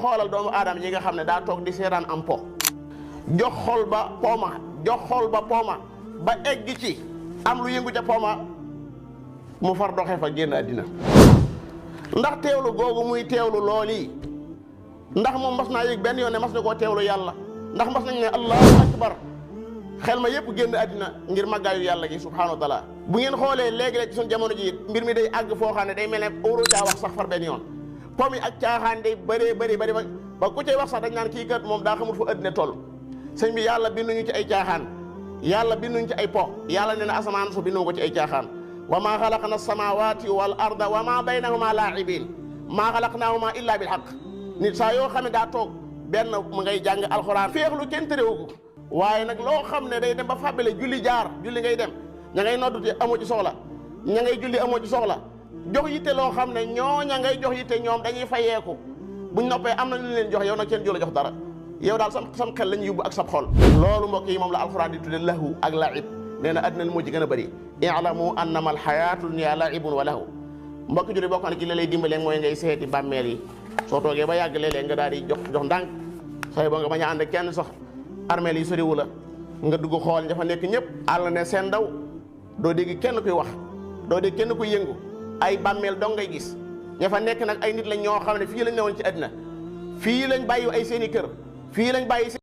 xoolal doomu aadama yi nga xam ne daa toog di seetaan am po jox xol ba pooma ba egg ci am lu yëngu ca pooma mu far doxee fa génn àddina ndax teewlu googu muy teewlu lool yi ndax moom mas naa yëg benn yoon ne mas na koo teewlu yàlla ndax mas nañ ne allahu akbar xel ma yëpp génn àddina ngir màggaayu yàlla gi subhanahu wa taala bu ngeen xoolee léegi-léeg ci suñu jamono ji mbir mi day àgg foo xam ne day mel ne euro caa wax sax far benn yoon pom yi ak caaxaan day bëri ba ku cay wax sax dañ naan kii kat moom daa xamul fu àddina toll sëñ bi yàlla binduñu ci ay caaxaan yàlla binduñu ci ay po yàlla nee na asamaan su bindu ko ci ay caaxaan wa maa xalaqna samawati wal arda wa maa baynahuma laa'ibin maa xalaqnaahuma illa bil haqq nit saa yoo xam ne daa toog benn mu ngay jàng alxuraan féexlu kenn terewu ko waaye nag loo xam ne day dem ba fàbbale julli ngay dem ña ngay noddute amoo ci soxla ña ngay julli amoo ci soxla jox yitte loo xam ne ñooña ngay jox yitte ñoom dañuy fayeeku buñ noppee am na lu leen jox yow nag kenn jox dara yow daal sam xel lañu yóbbu ak sab xol loolu mbokk yi moom la alxuraan di tudde lahu ak laib nee na addina moo ci gën a bëri i'lamu annama alxayaatu dunya laibun wa lahu mbokk juri bokk na ci li lay dimbalee mooy ngay seeti bàmmeel yi soo toogee ba yàgg léeg-léeg nga daal di jox ndànk say ba nga bañ a ànd kenn sax armeel yi soriwu la nga dugg xool ña fa nekk ñëpp àll ne seen ndaw doo dégg kenn kuy wax doo dégg kenn kuy yëngu ay bàmmeel dong ngay gis ña fa nekk nag ay nit lañ ñoo xam ne fii lañ newoon ci àddina fii lañ bàyyi ay seeni kër fii lañ bàyyi